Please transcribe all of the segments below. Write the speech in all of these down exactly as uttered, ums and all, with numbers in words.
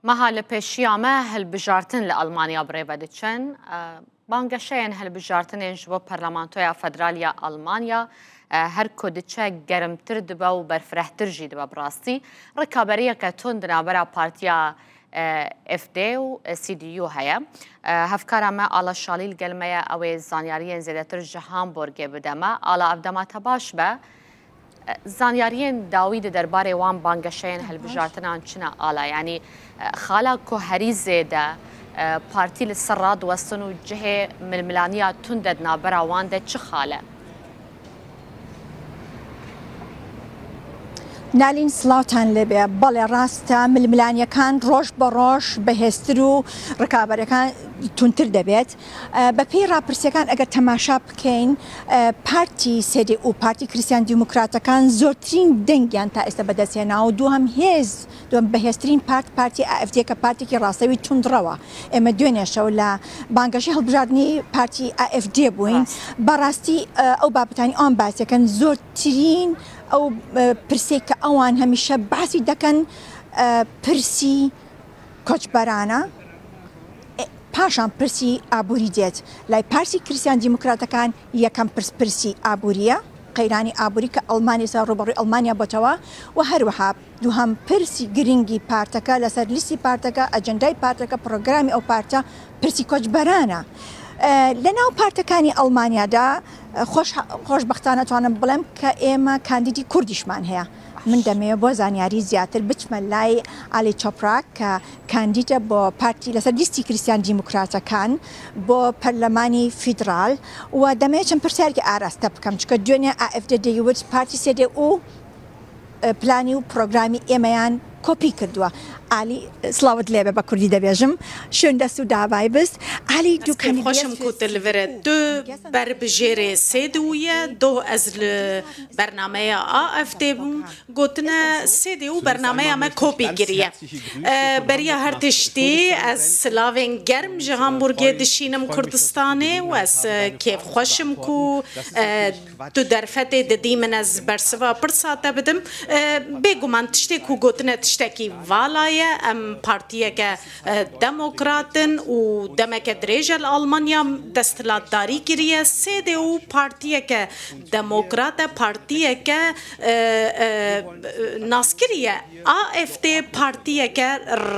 Meha li pêşiya me hilbijartin li Almanya bi rê ve diçin. E, Bangeşeyên hilbijartinên ji bo Parlamentoya Federal ya Almanya, e, her ku diçe germtir dibe û berfirehtir jî dibe bi rastî. Rikaberiyeke tund di navbera partiya, e, F D û, e, C D U heye. E, hevkara me Ala Şalî li gel me ye, ew ê zanyariyên zêdetir ji Hamburgê bide me. Ala, ev dema te baş be. Zanyariyên dawî di derbarê wan bangeşeyên hilbijartinan çi ne Ala? Yanî, xala ku herî zêde, e, partî li ser radiwestin û cihê milmilaniya tund de di navbera wan de çi xal e? Nalîn, silavtan lê be. Belê, rast e, milmilaniyەکان ڕۆژ بە ڕۆژ بەهێزتر و ڕکابەرەکان تونتر دەبێت. ئە، بە پێی ڕاپرسیەکان ئەگەر تەماشا بکەین، ئە، پارتی سێدێ و پارتی کریستیان دیموکراتەکان زۆرترین دەنگیان تا ئێستا بەدەستهێنا و دووەم هێز، دووەم بەهێزترین پارت، پارتی ئا ئێف دێ کە پارتێکی ڕاستەوی توندڕەوە. ئێمە دوێنێ شەو لە بانگەشەی هەڵبژاردنی پارتی ئا ئێف دێ بووین. ڕاست. بەڕاستی، ئە، ئەو بابەتانی ئەوان باسیەکەن زۆرترین ئەو، ئە، پرسێک کە ئەوان هەمیشە باسی دەکەن، ئە، پرسی کۆچبەرانە. ئێ، پاشان پرسی ئابووری دێت. لای پارتی کریستیان دیموکراتەکان یەکەم پرس پرسی ئابووریە، قەیرانی ئابووری کە ئەڵمانی سا ڕوبەڕووی ئەڵمانیا بۆتەوە و هەروەها دووهەم پرسی گرنگی پارتەکە لەسەر لیستی پارتەکە، ئەجەندای پارتەکە، پرۆگرامی ئەو پارتە پرسی کۆچبەرانە. ئە، لە ناو پارتەکانی ئەڵمانیادا، ئە، خۆش-، خۆشبەختانە توانم بڵێم کە ئێمە کاندیدی کوردیشمان هەیە. من دەمەوێت بۆ زانیاری زیاتر بچمە لای علی چۆپراک کە کاندیدە بۆ پارتی لەسەر لیستی کریستیان دیموکراتەکان بۆ پەرلەمانی فیدرال و دەمەوێت چەند پرسیارێکی ئاراستە بکەم، چونکە دوێنێ ئا ئێف دێ دەیوت پارتی سێدێ و، ئە، پلانی و پرۆگرامی ئێمەیان کۆپی کردووە. علی، سڵاوت لێبێ، بە کوردی دەبێژم. Schön, dass du dabei bist. علی، دوو کاندید. خۆشم کو tu li vir e. Tu berbijêrê sê di wî ye, doh ez li bernameya A F D bûm. Gotine sê D û bernameya me kopî kiriye. E, beriya her tiştî ez silavên germ ji Hamburgê dişînim Kurdistanê û ez, e, kêfxweş im ku, e, tu derfetê didî min ez bersiva pirsa te bidim. E, bêguman tiştê ku gotine tiştekî vala ye. Em partiyeke, e, demokrat in û demeke dirêj e li Almanya desthilatdarî kiriye. Sê D û partiyeke demokrat e, partiyeke, e, e, naskirî ye. A F D partiyeke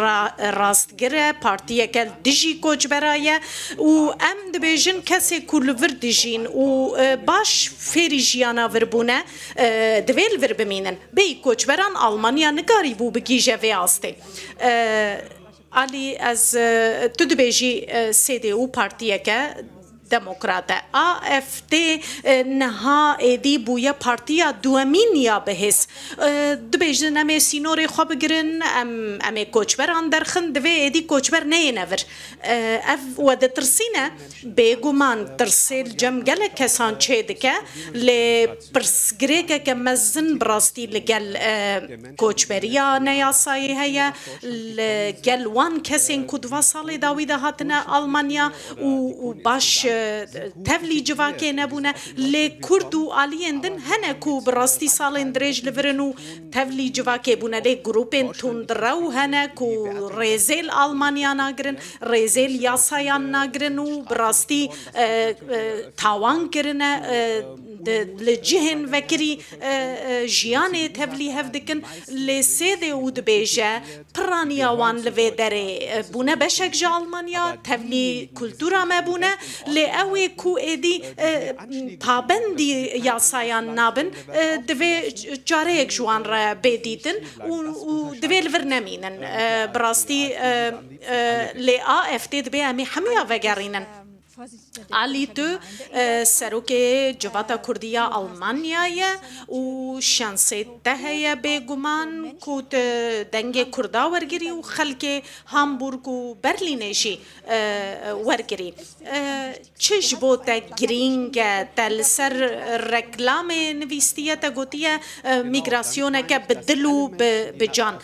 ra-, rastgir e, partiyeke dijî koçbera ye û em dibêjin kesê ku li vir dijîn û, e, baş fêrî jiyana vir bûne, e, divê li vir bimînin. Bêyî koçberan Almanya nikarîbû bigihîje vê astê. E, Alî, ez, e, tu dibêjî, e, sê D û partiyeke demokrat e. A F D, e, niha êdî bûye partiya duwemîn ya bihêz. E, dibêjin em ê sînorê xwe bigirin, em, em ê koçberan derxin, divê êdî koçber neyêne vir. E, ev we ditirsîne? Bêguman tirsê li cem gelek kesan çêdike, lê pirsgirêkeke mezin bi rastî li gel, e, koçberiya neyasayî heye, li gel wan kesên ku di va salê dawî de hatine Almanya û, û baş, e, tevlî civakê nebûne. Lê Kurd û aliyên din hene ku bi rastî salên dirêj li vir in û tevlî civakê bûne. Lê grûpên tundrew hene ku rêzê li Almanya nagirin, rêzê li yasayan nagirin û bi rastî, e, e, tawan kirine, e, di, li cihên vekirî, e, e, jiyanê tevlî hev dikin. Lê sê D û dibêje piraniya wan li vê derê, e, bûne beşek ji Almanya, tevlî kultura me bûne. Lê ew ê ku êdî, e, pabendî yasayan nabin, e, divê çareyek ji wan re bê dîtin û, û divê li vir nemînin. E, bi rastî, e, e, lê A F D dibê em ê hemiya vegerînin. Alî, tu, e, serokê Civata Kurdî ya Almanya ye û şansê te heye bêguman ku tu dengê Kurda wergirî û xelkê Hamburg û Berlînê jî, e, wergirî. E, çi ji bo te girîng e? Te li ser reklamê nivîstiye, te gotiye, e, mîgrasyoneke bi dil û bi, bi can.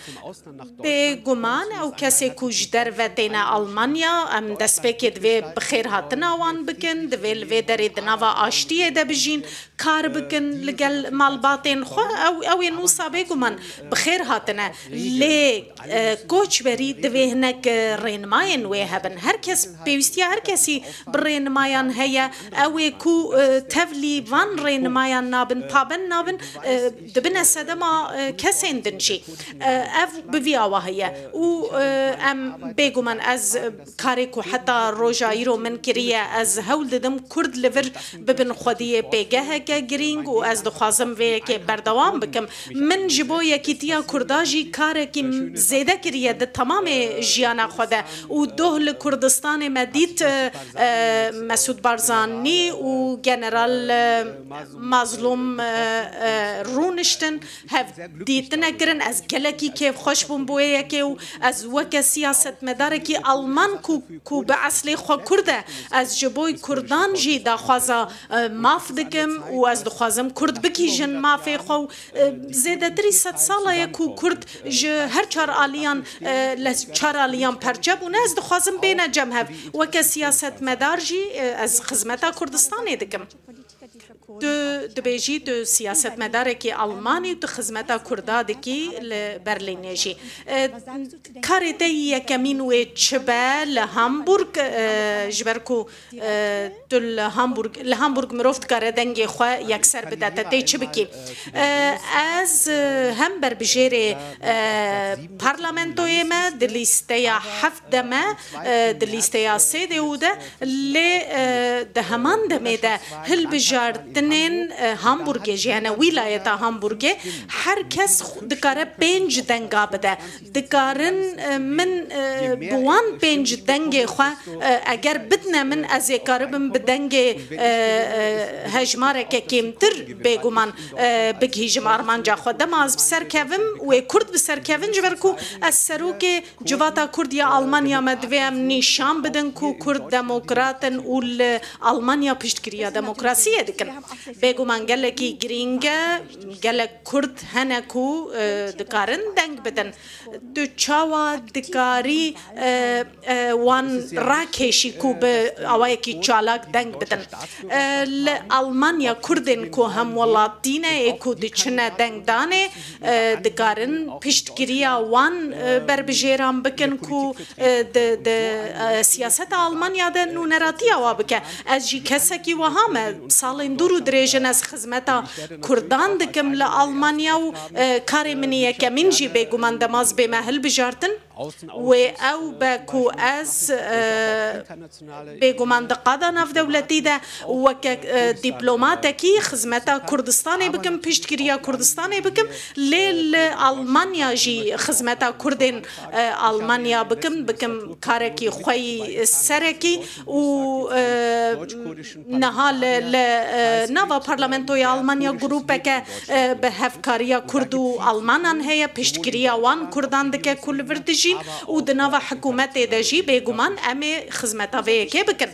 Bêguman ew kesê ku ji derve têne Almanya, em destpêkê divê bi xêrhatina wan bikin, divê li vê derê di nava aştiyê de bijîn. kar bikin li gel malbatên xwe, ew, ew ên wisa bêguman bi xêr hatine. Lê, e, koçberî divê hinek, e, rênimayên wê hebin. Her kes, pêwîstiya her kesî bi rênimayan heye. Ew ê ku, e, tevlî van rênimayan nabin, pabend nabin, e, dibine sedema, e, kesên din jî. E, ev bi vî awa heye. Û, e, em bêguman ez, e, karê ku heta roja îro min kiriye, ez hewl didim Kurd li vir bibin xwediyê pêgeheke girîng û ez dixwazim vê yekê berdewam bikim. Min ji bo yekîtiya Kurda jî karekî m-, zêde kiriye di temamê jiyana xwe de û doh li Kurdistanê me dît, e, e, Mesûd Barzanî û General, e, Mazlûm, e, e, rûniştin, hev dîtine kirin. Ez gelekî kêfxweş bûm bi wê yekê û ez weke siyasetmedarekî Alman ku, ku bi eslê xwe Kurd e, ez ji bo Kurdan jî daxwaza, e, maf dikim û ez dixwazim Kurd bikîjin mafê xwe û, e, zêdetirî sed sala ye ku Kurd ji her çar aliyan, e, li çar aliyan perçe bûne. Ez dixwazim bêne cem hev. Weke siyasetmedar jî, e, ez xizmeta Kurdistanê dikim. Tu dibêjî tu siyasetmedarekî Almanî û tu xizmeta Kurda dikî li Berlînê jî. E, karê te yî yekemîn wê çi be li Hamburg, e, ji ber ku, e, tu li Hamburg, li Hamburg mirov dikare dengê xwe yekser bide, te tê çi bikî? E, ez, e, hem berbijêrê, e, parlamentoyê me, di lîsteya heft de me, e, di lîsteya sê de û de, lê, e, di heman demê de hilbijartinên, e, Hamburgê jî hene, wîlayeta Hamburgê, her kes xu-, dikare pênc denga bide. Dikarin, e, min, e, bi wan pênc dengê xwe, e, eger bidne min, ez ê karibim bi dengê, e, e, hejmareke kêmtir bêguman, e, bigihîjim armanca xwe. Dema ez bi ser kevim, wê Kurd bi ser kevin, ji ber ku ez serokê Civata Kurd ya Almanya me divê em nîşan bidin ku Kurd demokrat in û li Almanya piştgiriya demokrasiyê dikin. Bêguman gelekî girîng e, gelek Kurd hene ku, e, dikarin deng bidin. Tu çawa dikarî, e, e, wan rakêşî ku bi awayekî çalak deng bidin? E, li Almanya Kurdên ku hemwelatî ne ê ku diçine dengdanê, e, dikarin piştgiriya wan, e, berbijêran bikin ku, e, di, di, e, siyaseta Almanya de nûneratiya wa bike. Ez jî kesekî wiha me. Salên dûr û dirêj in ez xizmeta Kurdan dikim li Almanya û, e, karê min ê yekemîn jî bêguman dema ez bême hilbijartin. Wê ew be ku ez, e, bêguman di qada navdewletî de weke, e, dîplomatekî xizmeta Kurdistanê bikim, piştgiriya Kurdistanê bikim, lê li Almanya jî xizmeta Kurdên, e, Almanya bikim, bikim karekî xwe yî serekî û, e, niha li, li, e, nava parlamentoya Almanya grûpeke, e, bi hevkariya Kurd û Almanan heye, piştgiriya wan Kurdan dike ku li vir dijîn û di nava hikûmetê de jî bêguman em ê xizmeta vê yekê bikin.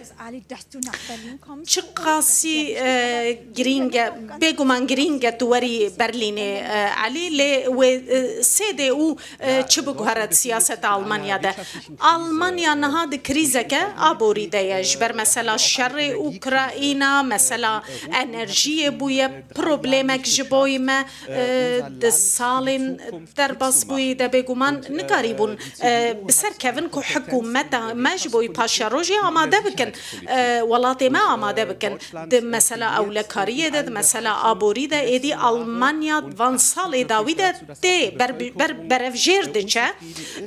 Çiqasî, e, girîng e, bêguman girîng e tu werî Berlînê, e, Elî, lê wê, e, sê dê û, e, çi biguhere di siyaseta Almanya de? Almanya niha di krîzeke aborî de ye. Ji ber mesela şerê Ukrayna, mesela enerjiyê bûye problemek ji boyî me, e, di salên derbasbûyî de bêguman nikarîbûn, e, bi ser kevin ku hikûmeta me ji bo paşerojê amade bikin, e, welatê me amade bikin. Di mesela ewlekariyê de, di mesela aborî de êdî Almanya van salê dawî de tê ber, ber, berevjêr diçe.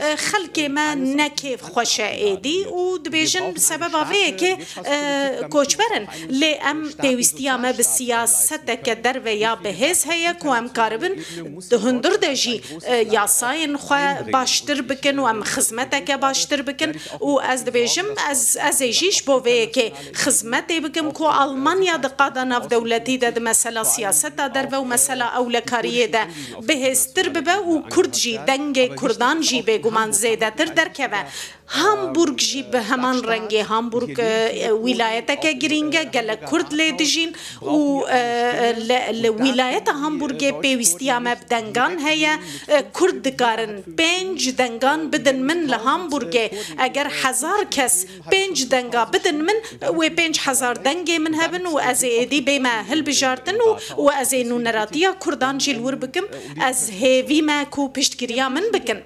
E, xelkê me ne kêf xweş e êdî û dibêjin bi sebeba vê yekê, e, koçber in. Lê em pêwîstiya me bi siyaseteke derve ya bihêz heye ku em karibin di hundir de jî, e, yasayên xwe baştir bikin û em xizmeteke baştir bikin û ez dibêjim, ez, ez ê jî ji bo vê yekê xizmetê bikim ku Almanya di qada navdewletî de di mesela siyaseta derve û mesela ewlekariyê de bihêztir bibe û Kurd jî, dengê Kurdan jî bêguman zêdetir derkeve. Hamburg jî bi heman rengê. Hamburg, e, e, wîlayeteke girîng e, gelek Kurd lê dijîn û, e, e, li, li wîlayeta Hamburgê pêwîstiya me bi dengan heye. E, Kurd dikarin pênc dengan bidin min li Hamburgê, eger hezar kes pênc denga bidin min, wê pênc hezar dengê min hebin û ez ê êdî bême hilbijartin û, û ez ê nûneratiya Kurdan jî li wir bikim. Ez hêvî me ku piştgiriya min bikin.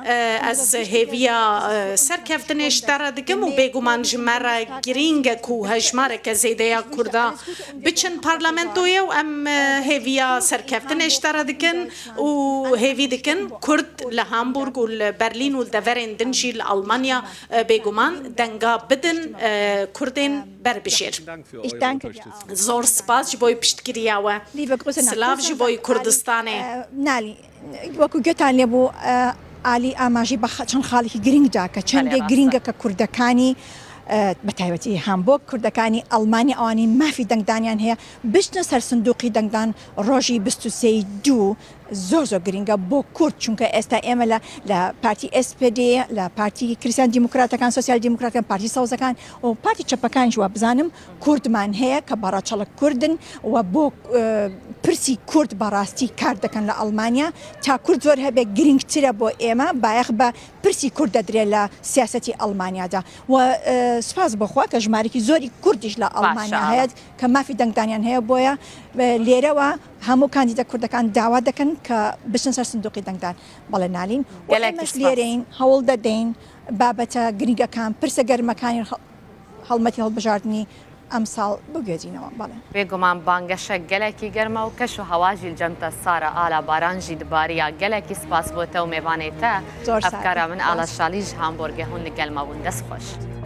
E, ez hêviya, e, serkeftinê ji te re dikim û bêguman ji me re girîng e ku hejmareke zêde ya Kurda biçin parlamentoyê û em, e, hêviya serkeftinê ji te re dikin û hêvî dikin Kurd li Hamburg û li Berlîn û li deverên din jî li Almanya, e, bêguman denga bidin, e, Kurdên berbijêr. Ich danke dir auch. Zor spas ji bo piştgiriya we. Liebe Grüße nach Silav ji Düsseldorf. Bo Kurdistanê. Äh, Nali, wekî gotan lê bû, äh, Alî amajî bî çend xalekî girîng da ke çendê girîng e ke Kurdekî, äh, bi taybetî Hamburg, Kurdekî Almanya, ewanî mafî dengdaniyan heye, biçine ser sindoqî dengdan rojî bîst û sê dû. Zor zor girîng e bo Kurd, çunke êsta ême li, li partî S P D, li partî Krîstiyan Demokratekan, Sosyal Demokratekan, partî Sewzekan û partî çepekan jî we bizanim, Kurdman heye ke baraçalek Kurd in û bo, e, pirsî Kurd bi rastî kar dikin li Almanya. Ta Kurd zor hebe girîngtir e bo ême, bayex bi pirsî Kurd de dirê li siyasetî Almanya de. We, e, spas bo Xwe ke jimarekî zorî Kurd jî li Almanya heye ke mafî dengdaniyan heye, boye, e, lêre we hemû kandîda Kurdekan dawa dikin ke biçin ser sindoqî dengdan. Bale Nalîn. Û ême ji lêreyîn hewl de deyn babete girîngekan, pirse germekanî Helmeti hilbijartinî emsal biguhezîne wan, bale. Bêguman bangeşe gelekî germ e û keş û hewa jî li cem te sar e. Ala baran jî dibarî ya. Gelekî spas bo te û mêvanê te. Zor sar. Hevkara min Ala Şalî ji Hamburgê hûn li gel me bûn. Dest xweş.